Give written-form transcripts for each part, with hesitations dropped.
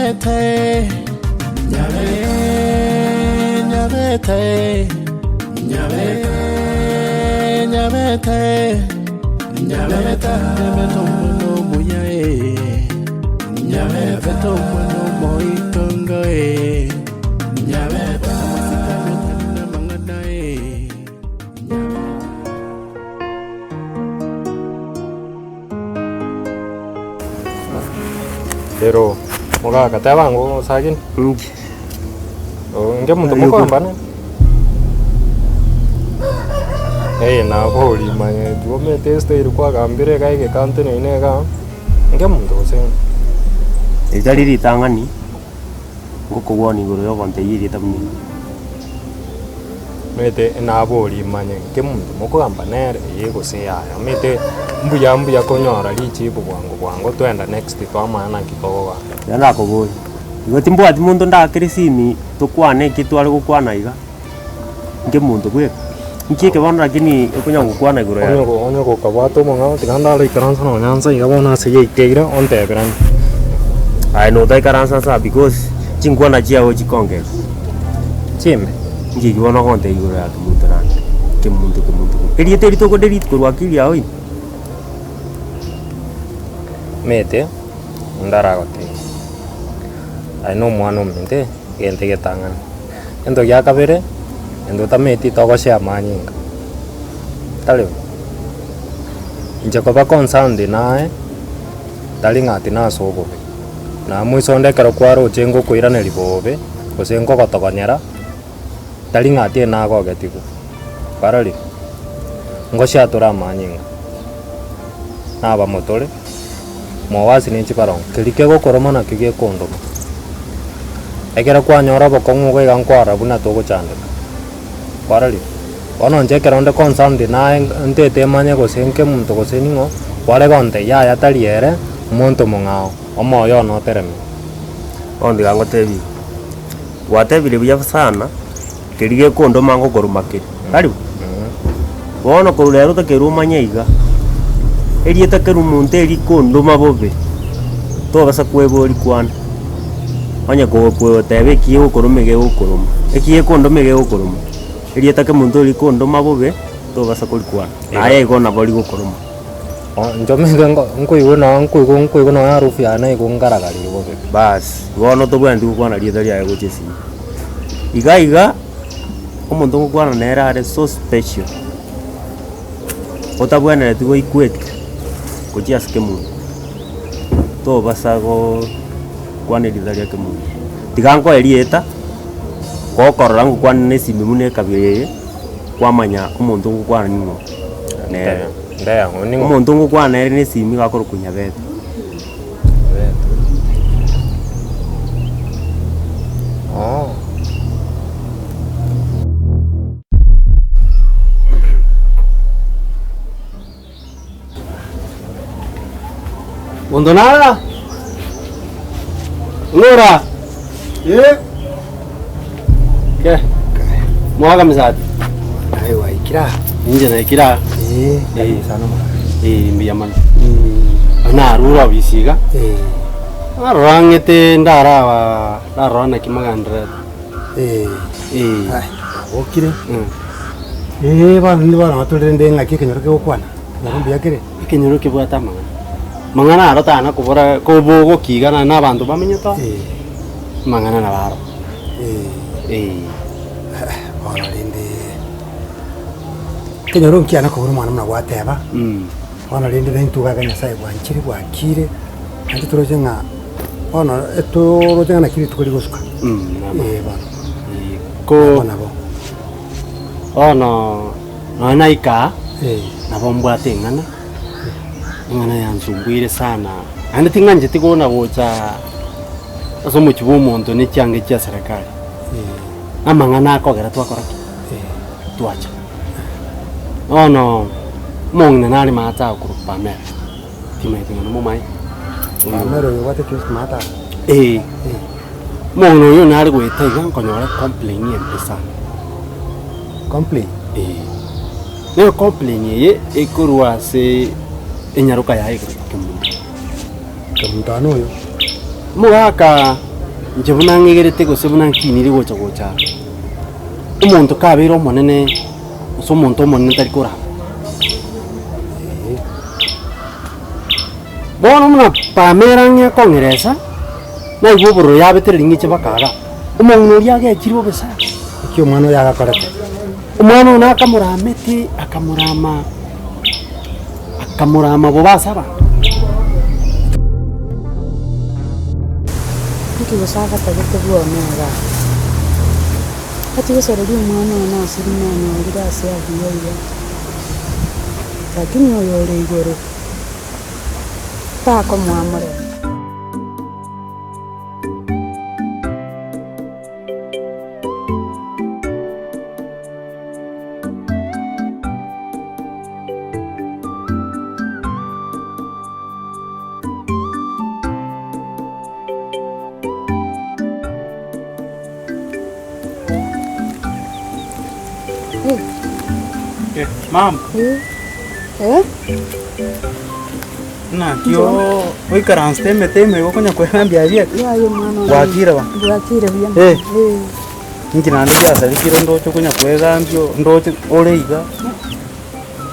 Nyabete, Nyabete, Nyabete, Nyabete, Nyabete, Nyabete omwana omuya eh. Nyabete omwana omoitongo eh. Nyabete amasikani otari namang'ana eh. Ero mogaka teba ng'o sagini. Inche. Inche omonto mokoambana. Eh nabori manye omanyete estyle kwagambire iga egeka nteneine igaa, inche omonto gose ng'o? Ritari ritang'ani, ngokogwana igoro yogontebia erieta buna eri. Omanyete nabori manye inche omonto mokogamba nere eye gose yaya, omanyete mbuya mbuya konyora richibu bwango bwango twenda next twamanya naki tokogamba. Iga nakoboria, igo timbwati monto ndakere esimi tokwane eki tware gokwana iga, inche monto bweka, inki eke bono lakini okonya gokwana igoro Onye yaye. go onye gokabwata omong'ao tiga ndare ikaransa nonya nse iga bono ase yaikeire onteberanie. Aye notaikaransa nse aa because chinkwana chiago chikongeri. Chimbe. Inki eki bono ogontebia igoro ya kemunto naende, kemunto kemunto kemunto. Erieta eri tokodelete korwa akili yao ime. Omanyete, onde aragotebie, aye na omwana ominto egento egetang'ani. Egento gia kabere, egento otamanyeti togoshare amanyinga, tari bo? Inche koba concerned naye, tari ng'a ati nase obobe, na moiso onde ekero kwaroche ngokoiraneria bobe, gose nkogotogonyera, tari ng'a ati nagogetigwe, kwarorire? Ngoshare tore amanyinga, nabamotore. Mowasi ne chibarongo, keria kegokoroma nakio gekondoma. Ekero kwanyora obokong'u iga iga nkwarora buna togochandeka, kwarorire? Bono inche ekero onde concerned naye ntete manye gose nke monto gose ning'o, kware gontebia yaya tari ere, omonto omong'ao, omoyo one otereme. Bono tiga ngotebie iga, gwatebire buya sana, keria gekondoma ngokoroma kere, tari bo? Bono korwa rero otakeire omanye iga, erieta kera omonto erikondoma bobe, tobasa kweboria kwana, onye kogoteba eki gegokoroma egegokoroma, eki gekondoma egegokoroma, erieta kera omonto erikondoma bobe, tobasa korikwana, naye igo nabo rigokoroma. Inche omanyete nkoigwa nonye nkoigwa nkoigwa nonye harufu yaye naigwa ngaragarie bobe. Baas, bono tobwenereti gokwana rieta riaye gochia esimi. Iga iga. Omonto ogokwana nere are so special, otabwenereti goikweka gochia ase kemonto, tobasa gokwana erieta ria kemonto. Tiga nkoe erieta, gokorora ngokwana na esimi buna ekabira eye, kwamanya omonto ogokwana ning'o nere. Omonto ngokwana nere na esimi iga akorokwa Nyabete. Monto nara? Ng'ora? Eh. Ke? Mwaka misati? Aye waikire aa. Inche naikire aa. Eh, karibu sana omogaka. Eh, mbuya mono. Narure obisi iga. Eh. Narora ng'ete ndaraba narora naki mogendererete. Eh. Eh. Ai, nabokire. Mm. Eh, bono ninde bono tore rende ng'aki ekenyoro kegokwana? Ekenyoro mbuya kere? Ekenyoro kebwate amang'ana. Mang'ana aro tana kobora kobogokiga na na abanto bamenyete oo. Eh. Amang'ana nabo aro. Eh. Eh. Bono rende ekenyoro nkiana kobora omwana buna gwateba. Mm. Bono rende naintwe iga Nyasaye bwanchire bwakire, naende toroche ng'a bono etoroche ng'a naki rituko rigosuka. Mm, Eh bono. Ko Nabo nabo. bono nonya naika aa, Eh. nabo mbwate eng'ana, eng'ana yansumbuire sana, naende ting'ancheti kona gocha ase omochie bwa omonto ne chianga chia serikali. Eh. Amang'ana akogera twakora ki? Eh. Twacha. Bono omong'ina nare maate akorwa Pamela, timanyeti ng'a nomomaete. Pamela oyo obwate kiosk maate aa? Eeh. Eh. Omong'ina oyio nare goeta iga nkonyora ecomplain embe sana. Complain? Eeh. Nero complain eye ekorwa ase enyaroka yaye ekorokwa Kemunto. Kemunto one oyo? Omogaka. Inche buna ng'egerete gose buna nkinire gocha gocha aa, omonto kabeire omonene gose omonto omonene tari korama, eh. Bono buna Pamela ang'e akong'eresa, naigwa obororo yabetereria ng'iche mpaka igaa, omong'ina oria agechire bobe sana. Eki omwana oyo agakorete. Omwana oyo nakamoramete, akamorama, akamorama bobe ase abanto. Naki gose agatagete bwone igaa? Gati gosareria omwana one ase rinanyorire ase abuya iga, lakini oyore igoro takomoa morembe. Mama. Eh? Naki oikaransete emete ime igo okonya kwegambia bieka? Yaya omwana one. Bwakire ba? Bwakire buya. Eh. Eh. Inki naende giasarekire ndoche okonya kwegambia ndoche ore iga?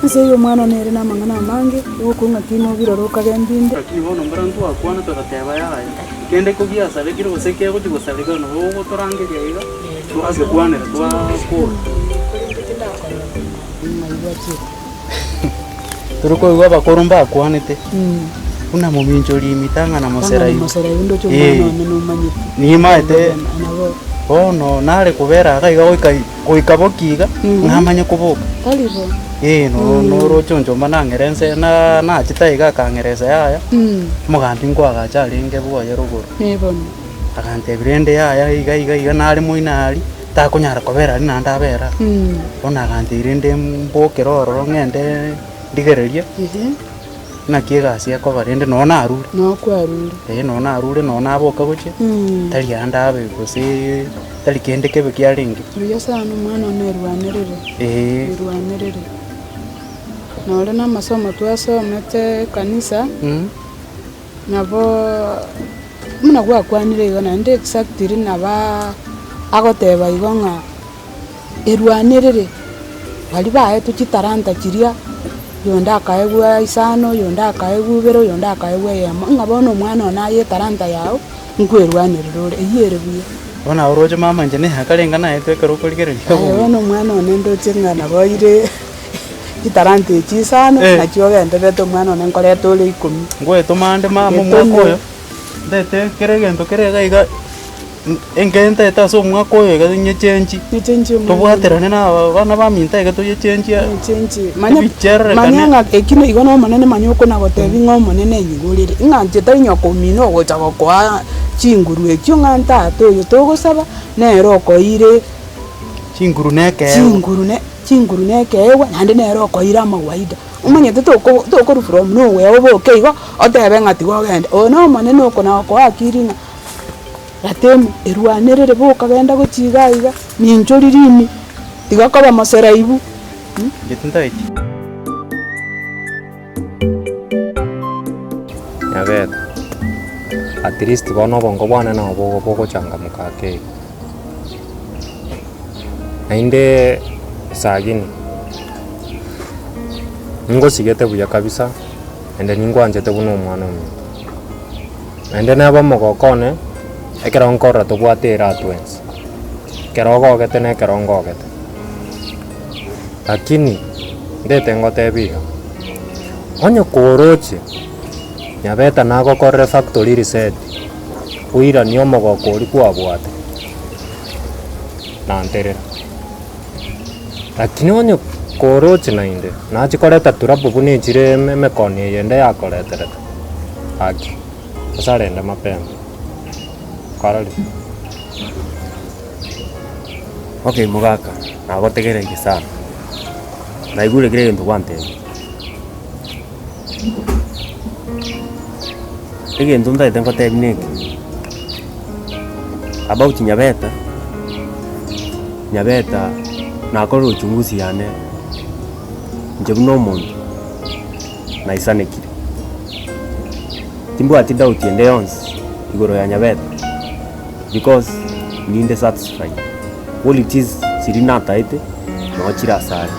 Ense eye omwana one ere namang'ana amange, ogokong'a nobirore okagenda inde. Lakini bono mbara ntwakwana togateba yaya, kende kogiasarekire gose kegochia gosareka nabo ogotorangeria iga, twagekwanera twakora. Korende tindakora ng'ai gwachete. Tore koigwa abakoro mbakwanete, buna mominchori imi tang'ana moseraibu. Moseraibu ndoche omwana one nomanyete. Nimaete Nabo bono nare kobera iga iga goika goika boki iga, ng'amanye koboka. tari bo. Ee no noroche onchomba nang'era ense na nachete iga akang'era ense yaya, omogambi nkoagacha arenge bwoye rogoro. Ee bono. Agantebia rende yaya iga iga iga nare moino aria, takonyara kobera aria naende abere aa. Bono agantebia rende mbokere ororo ng'ende ndigererie, naki egasi ekoba rende noo narure. Noo kwarure. Ee noo narure noo naboka gochia, tari ande abe gose tari kende kebe kiarenge. Buya sana omwana one erwanerere. Ee. Erwanerere. Nore na amasomo twasomete ekanisa, nabo buna gwakwanire igo naende exactly nabo agoteba igo ng'a erwanerere, baria baetwe chitalanta chiria, oyonde akaegwa isano, oyonde akaegwa ibere, oyonde akaegwa eyemo, ng'a bono omwana one aye etalanta yago, nkwerwanerera ore, eywo ere buya. Bono nabo oroche mama inche neyaka renge naetwe ekero okorigereria Aye obobe. bono omwana one ndoche ng'a nabo oire chitalanta echi isano, nachio ogendererete omwana one nkoreta ore ikomi. Ngoetoma ande mama omwaka oyo, ndete kera egento kere iga iga, engente ase omwaka oyo iga nyechenchi, Nyechenchi omwana. tobwaterane na aba abana baminto iga toyechenchie Nyechenchi manya ebichererekane. manya ng'a eki nigo na omonene manya okonagotebi ng'a omonene enyigorere, ng'a inche tari nyoko omino ogocha gokoa chinguru echio ng'a tata oyo togosaba, nere okoeire Chinguru na ekeegwa. chinguru ne chinguru na ekeegwa naende nere okoeire amawaida. Omanyete toko tokorwa from nowhere oboke igo, otebe ng'a tiga ogende, oyo na omonene okonagokoa akili ng'a Ratemu, erwanerere boka genda gochia iga iga, nincho ririmi, tiga koba moseraibu. Inche tintaeti. Nyabete, at least bono obongo bwane nabo bogo bogochangamoka ake iga. Naende sagini, ningosigete buya kabisa, naende ningwanchete buna omwana ominto. Naende nebe omogoko one, ekero nkorora tobwate era twensi, ekero ogogete na ekero ngogete. Lakini, ndete ngotebie iga, onye koroche Nyabeta nagokorere factory reset, oiranie omogoko oria kwabwate, nanterera. Lakini onye koroche naende, nachia koreta turabu buna echire emekoni eye ende yakoreterete, gaki. Osarende mapema. Kwarorire? Okay mogaka, nagotegereirie sana, naigure kera egento gwantebia. Egento ntagete ngotebie neke, about Nyabeta, Nyabeta nakorire uchunguzi yane inche buna omonto, naisanekire. Timbwati doubt ende yonsi igoro ya Nyabeta. Because ninde satisfied, qualities chiria nataete noo chire asare.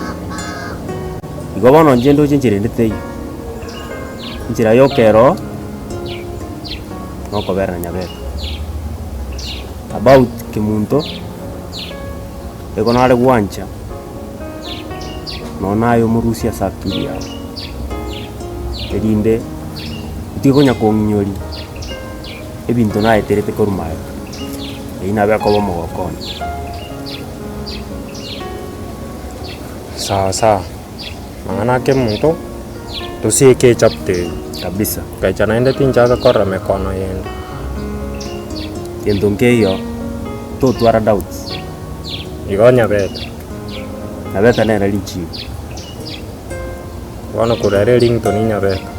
Igo bono inche ndoche enchera ende teiyo, enchera yoka ero nokobera na nyabeta. About kemunto, igo nare gwancha nonya naye omorusie ase akili yago, erinde otige konya kong'inyoria ebinto naeterete korwa magega, eyio nabo ekoba omogoko one. Sawa sawa, mang'ana ake omonto, tosieke echapter eye. Kabisa. Nkaecha naende tinchaka korora mekono yende. Gento nkeiyo, totwara doubts. Igo nyabete. Nyabete nere richibu. Bono korwa ere ringtone nyabete.